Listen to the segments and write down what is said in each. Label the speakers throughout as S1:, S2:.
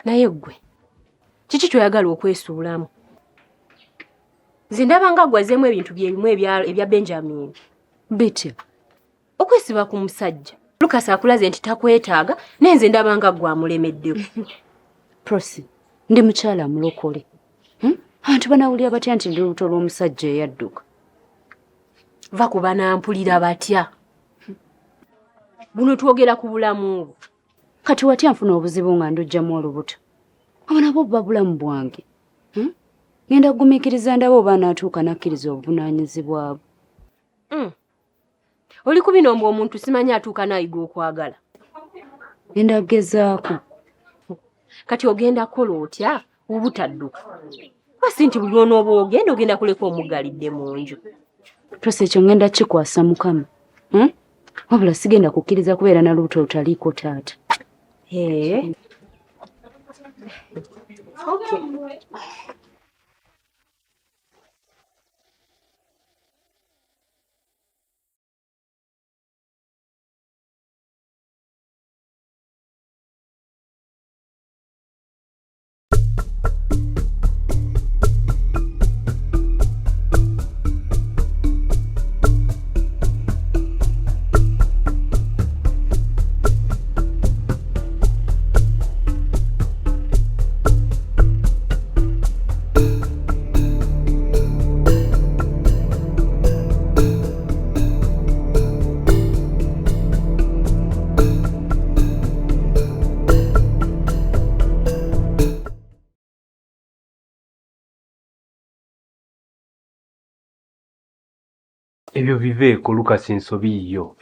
S1: Naye ggwe kiki kyoyagala okwesuulamu? Nze ndaba nga gwazeemu ebintu byebimu ebya Benjamin.
S2: Bitya?
S1: Okwesiba ku musajja. Lucas akulaze nti takwetaaga naye nze ndaba nga gwe amulemeddeko.
S2: Prossy, ndi mukyala mulokole. Hmm? Abantu banawulira batya nti ndi lubuto lw'omusajja eyadduka?
S1: Va ku banampulira batya? Buno twogera ku bulamu bwo.
S2: Kati watya nfuna obuzibu nga ndujjamu olubuto? Abo nabwo buba bulamu bwange. Hmm? Ngenda kugumiikiriza ndabe oba anaatuuka n'akkiriza obuvunaanyizibwa bwe.
S1: Oli ku bino mbu omuntu simanyi atuuka n'ayiga okwagala.
S2: Ngenda kugezaako.
S1: Kati ogenda kukola otya obutadduka? Kuba si nti buli lw'onooba ogenda ogenda kuleka omuggalidde mu nju.
S2: Prossy ekyo ngenda kikwasa Mukama. Hmm? Wabula sigenda kukkiriza kubeera na lubuto olutaliiko taata.
S1: Ee. Okay.
S3: Ebyo biveeko Lucas ensobi yiyo.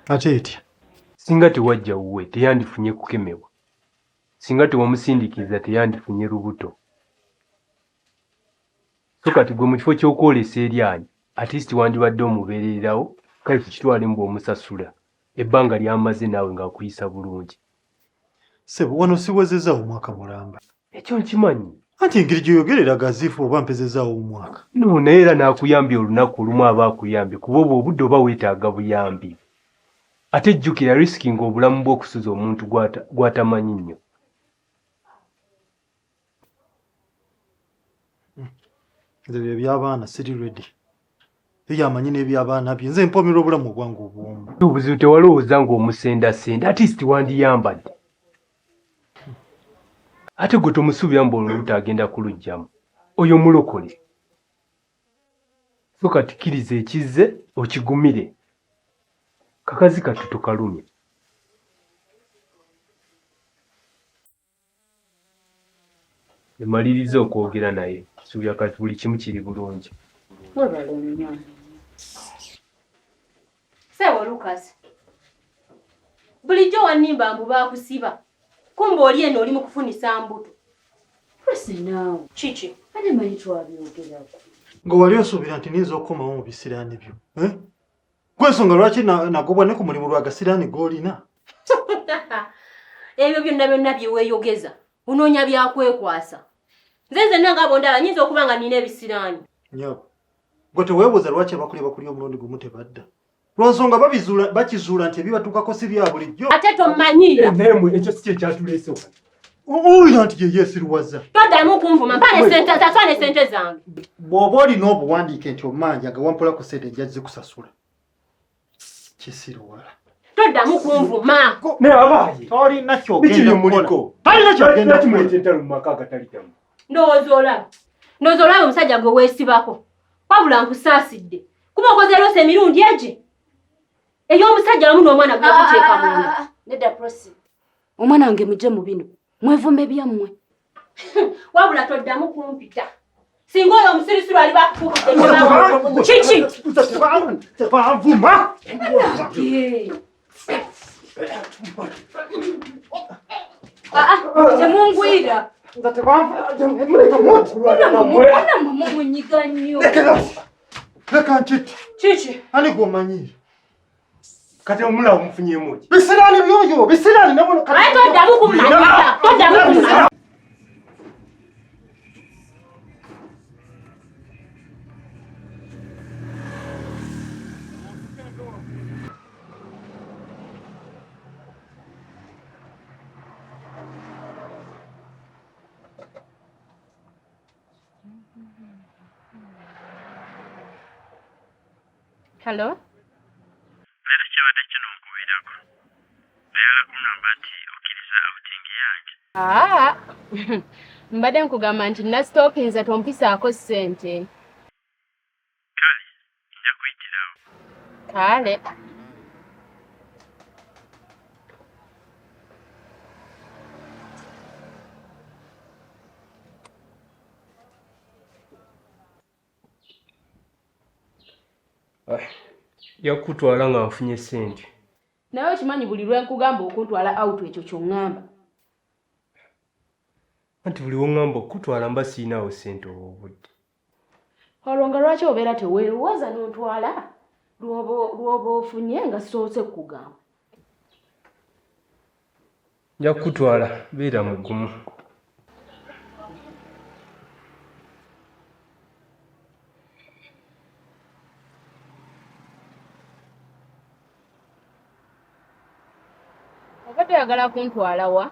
S4: Ate etya?
S3: Singa tewajja wuwe teyandifunye kukemebwa. Singa tewamusindiikiriza teyandifunye lubuto. So kati gwe mu kifo ky'okwolesa eryanyi at least wandibadde omubeerererawo kale tukitwale mbu omusasula ebbanga ly'amaze naawe ng'akuyisa bulungi.
S4: Ssebo wano siwezezaawo mwaka mulamba.
S3: Ekyo nkimanyi.
S4: Anti engeri gy'oyogera eraga as if oba mpezezaawo omwaka.
S3: No naye era n'akuyambye olunaku olumu aba akuyambye kuba obwo obudde oba weetaaga buyambi. Ate jjukira risking obulamu bwo okusuza omuntu gw'atamanyi nnyo.
S4: Nze byo eby'abaana siri ready. Ye yamanyi n'ebyabaana bye. Nze mpoomerwa obulamu obwange obwomu.
S3: Obuzibu tewalowooza ng'omusendasenda at least wandiyambadde. Ate gwe tomusuubira mbu olubuto agenda kuluggyamu. Oyo mulokole. So kati kkiriza ekizze okigumire. Kakazi kattu tokalumya. Mmaliriza okwogera naye nsuubira kati buli kimu kiri bulungi.
S2: Webale nnyo.
S1: Ssebo Lucas, bulijjo wannimba mbu baakusiba, kumbe oli eno oli mu kufunisa mbuto.
S2: Prossy naawe.
S1: Kiki?
S2: Ate manyi twabyogerako.
S4: Nga wali osuubira nti niyinza okukomawo mu bisiraani byo? Eh? Gwensonga lwaki nagobwa ne ku mulimu lwa gasiraani g'olina?
S1: Ebyo byonna byonna bye weeyogeza onoonya byakwekwasa. Nze nzenna nga bw'ondaba nnyinza okuba nga nnina ebisiraani.
S4: Nnyabo, gwe teweebuuza lwaki abakulya bakulya omulundi gumu tebadda? Lwa nsonga bakizuula nti ebibatuukako si bya bulijjo.
S1: Ate tommanyiira.
S3: Eh, naye mwe ekyo si kye kyatuleese wano.
S4: Owulira nti ye yeesiruwaza.
S1: Toddamu kunvuma, mpa ne ssente, sasula ne ssente zange.
S4: Bw'oba olina obuwandiike nti omanja nga wampola ku ssente nja zikusasula. Kisiruwala.
S1: Toddamu kunvuma.
S3: Naye abaaye.
S4: Tolina ky'ogenda kukola.
S3: Tolina ky'ogenda kukola. Muleeta entalo mu maka agatali gammwe.
S1: Ndowooza olaba. Ndowooza olaba omusajja gwe weesibako. Wabula nkusaasidde. Kuba okoze loosi emirundi egi. Ey'omusajja wamu n'omwana gwe yakuteeka munda.
S2: Nedda Prossy. Omwana wange mujje mu bino. Mwevume byammwe.
S1: Wabula toddamu kumpita. Singa oyo omusirusiru aliba akukubidde kiki?
S4: Tebanvuma.
S2: Temungwira. Mumunyiga nnyo.
S4: Leka nkiti.
S1: Kiki?
S4: Ani gw'omanyiira?
S3: Kati omulawo mufunyemu ki?
S4: Bisiraani byoyo, bisiraani nabona
S1: kati. Ayi toddamu kumanyira, toddamu kumanyira. Hello?
S5: Leero kibadde kino nkubirako. Oyagala kungamba nti okkiriza outing yange?
S6: Aa, mbadde nkugamba nti nasitookinze tompisaako ssente.
S5: Kale, nja kuyitirawo.
S6: Kale.
S3: Yakutwala nga nfunye ssente.
S6: Naye okimanyi buli lwe nkugamba okuntwala out ekyo ky'oŋŋamba.
S3: Anti buli w'oŋŋamba okukutwala mba siyinaawo ssente obwo obudde.
S6: Olwo nga lwaki obeera teweerowooza n'ontwala lw'oba ofunye nga soose kukugamba?
S3: Nja kukutwala, beera mugumu.
S6: Obadde oyagala kuntwala wa?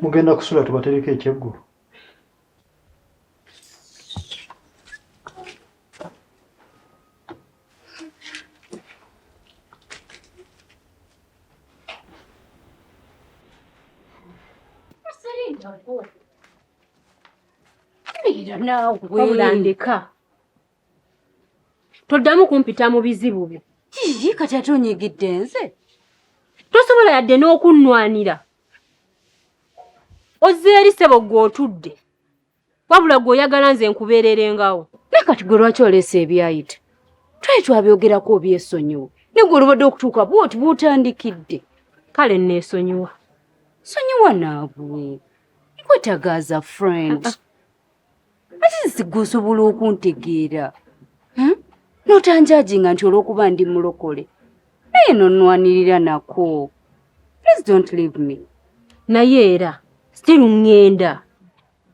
S4: Mugenda kusula tubatereko ekyeggulo.
S1: Wabula ndeka. Toddamu kumpita mu bizibu byo.
S2: Kiki kati ate onyiigidde nze?
S1: Tosobola yadde n'okunnwanira. Ozze eri ssebo ggwe otudde. Wabula ggwe oyagala nze nkubeererengawo.
S2: Naye kati gwe lwaki oleese ebyayita? Twali twabyogerako obyesonyiwe. Naye gwe olubadde okutuuka bw'oti bw'otandikidde.
S1: Kale nneesonyiwa.
S2: Sonyiwa naawe. Nkwetaaga as a friend. Ate nsi gwe osobola okuntegeera. Hmm? N'otanjajinga nti olw'okuba ndi mulokole. Naye nonnwanirira nako. Please don't leave me.
S1: Naye era still ŋŋenda.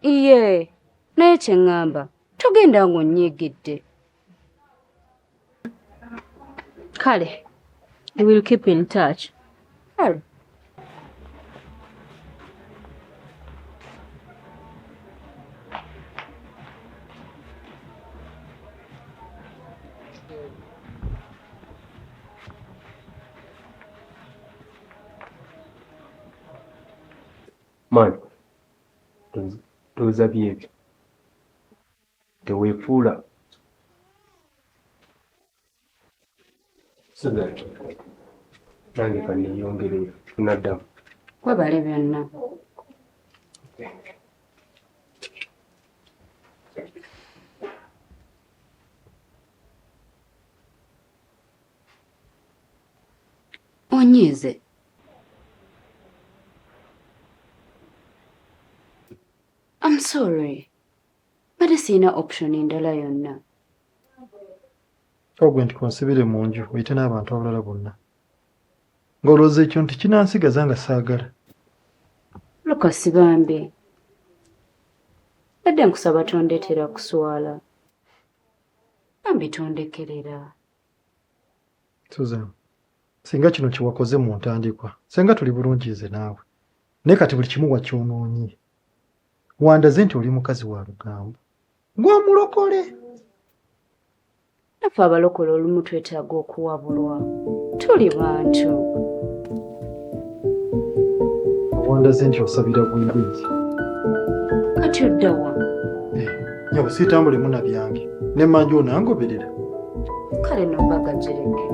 S2: Iye, naye kye ŋŋamba togenda ng'onnyiigidde.
S1: Kale, we will keep in touch.
S2: Kale.
S3: Man, ndowooza byebyo. Teweefuula. Susan, nange kanneeyongereyo. Tunaddamu.
S2: Webale byonna. Onyiize. I'm sorry. Mbadde sirina option ndala yonna.
S4: Ogwe nti konsibire mu nju oyite n'abantu abalala bonna. Ng'olowooza ekyo nti kinansigaza nga saagala.
S2: Lucas bambi. Mbadde nkusaba tondeetera kuswala. Bambi tondekerera.
S4: Susan, singa kino kye wakoze mu ntandikwa, singa tuli bulungi nze naawe. Naye kati buli kimu wakyonoonye. Wandaze nti oli mukazi wa lugambo. Gw'omulokole.
S2: Naffe abalokole olumu twetaaga okuwabulwa. Tuli bantu.
S4: Wandaze nti osabira bwereere.
S2: Kati odda wa?
S4: Nnyabo siitambulemu na byange. Ne mmanju onangoberera.
S2: Kale no mbaga gireke.